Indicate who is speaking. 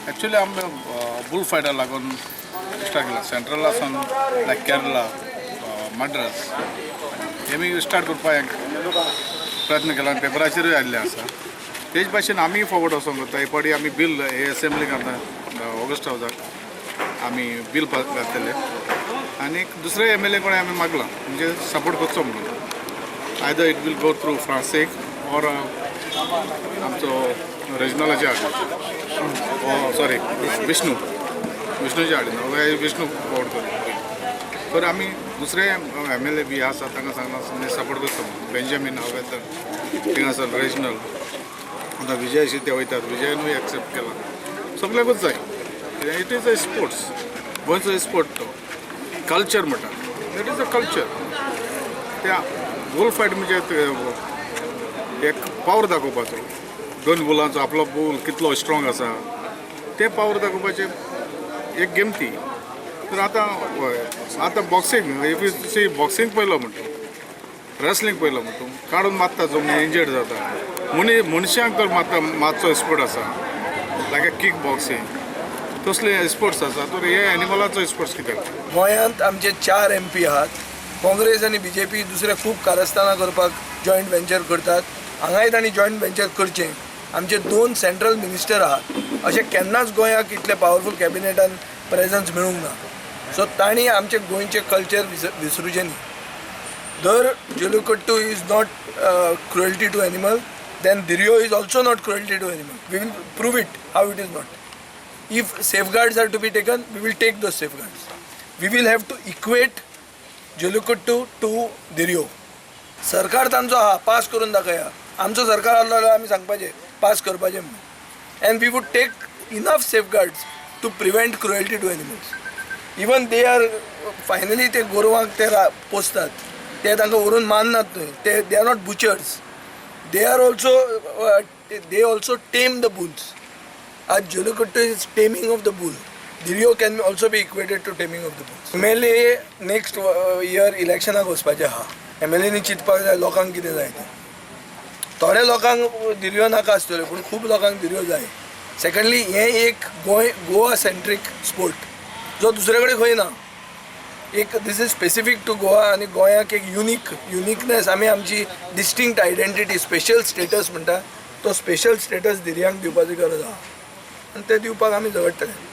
Speaker 1: Actually आमी bull फायटा लागून start केला सेंट्रल आसून, लायक केरला, मड्रास, हे मी स्टार्ट करपाक प्रयत्न केला आनी पेपराचेरूय आयिल्लें आसा. तेज भाशेन आमी फॉवर्ड वचोंक जाता. हे फावटी आमी बील हे असेंब्लीक आतां ऑगस्ट हावजाक आमी बील घातलेले आनी दुसरे एमएलए कडेन आमी मागलां, म्हणजे सपोर्ट करचो म्हणून. Either it will go through Francis or आमचो रेजनलाच्या हाडून, सॉरी, विष्णू, विष्णूच्या हाडून, विष्णू फॉवर्ड करून. तर आमी दुसरे एमएलए बी आसा, तांकां सांगलां सपोर्ट करता म्हणून. बेंजामीन हांवें थिंगासर रेजनल, आतां विजय ते वयतात, विजयानूय एक्सेप्ट केला. सगल्याकूच जाय कित्याक it is a sports, गोंयचो स्पोर्ट तो, कल्चर म्हणटा, that is a culture. त्या बुल फायट म्हणजे ते एक पावर दाखोवपाचो दोन बुलांचो, आपलो बुल कितलो स्ट्रॉंग आसा तें पावर दाखोवपाचें एक गेम ती. तर आतां, हय, आतां boxing, if you see boxing पयलो म्हणटा, रेसलिंग पयलो म्हणटा, काडून मारता जो इंजर्ड जाता. मनशांक तर मारता, मातसो स्पोर्ट आसा, लायक किक बॉक्सिंग, तसले स्पोर्ट्स आसा. तर हे एनिमलाचो स्पोर्ट्स कित्याक?
Speaker 2: गोंयांत आमचे चार एमपी आहात. काँग्रेस आनी बीजेपी दुसरे खूब कारस्थानां करपाक जॉयंट वेंचर करतात. हांगाय तांणी जॉयंट वेंचर करचें. आमचे दोन सेंट्रल मिनिस्टर आहात. अशें केन्नाच गोंयाक इतले पावरफूल कॅबिनेटान प्रेजन्स मेळूंक ना. सो तांणी आमचे गोंयचें कल्चर विसरूचें न्ही. जर Jallikattu is not cruelty to animal, then Dhirio is also not cruelty to animal. We will prove it how it is not. If safeguards are to be taken, we will take those safeguards. We will have to equate Jallikattu to Dhirio. सरकार तांचो आहा, pass करून दाखया. आमचो सरकार आसलो जाल्यार आमी सांगपाचें पास करपाचें म्हणून, and we would take enough safeguards to prevent cruelty to animals. Even they are finally ते गोरवांक ते पोसतात, ते तांकां व्हरून मारनात न्हय ते. They are not butchers. They also tame the bulls. आज Jallikattu is taming of the bull. Dhirio can also be equated to taming of the bull. MLA next year इलेक्शनाक वचपाचें आहा. एमएलएनी चिंतपाक जाय लोकांक कितें जाय तें. थोड्या लोकांक धिरयो नाका आसतल्यो, पूण खूब लोकांक धिरयो जाय. सेकंडली, हें एक गोंय, गोवा सेंट्रीक स्पोर्ट जो दुसरे कडेन खंय ना. एक this is specific to Goa आनी गोंयाक एक युनिकनेस, आमी आमची डिस्टिंक्ट आयडेंटिटी, स्पेशल स्टेटस म्हणटा, तो स्पेशल स्टेटस धिरयांक दिवपाची गरज आहा आनी ते दिवपाक आमी झगडटले.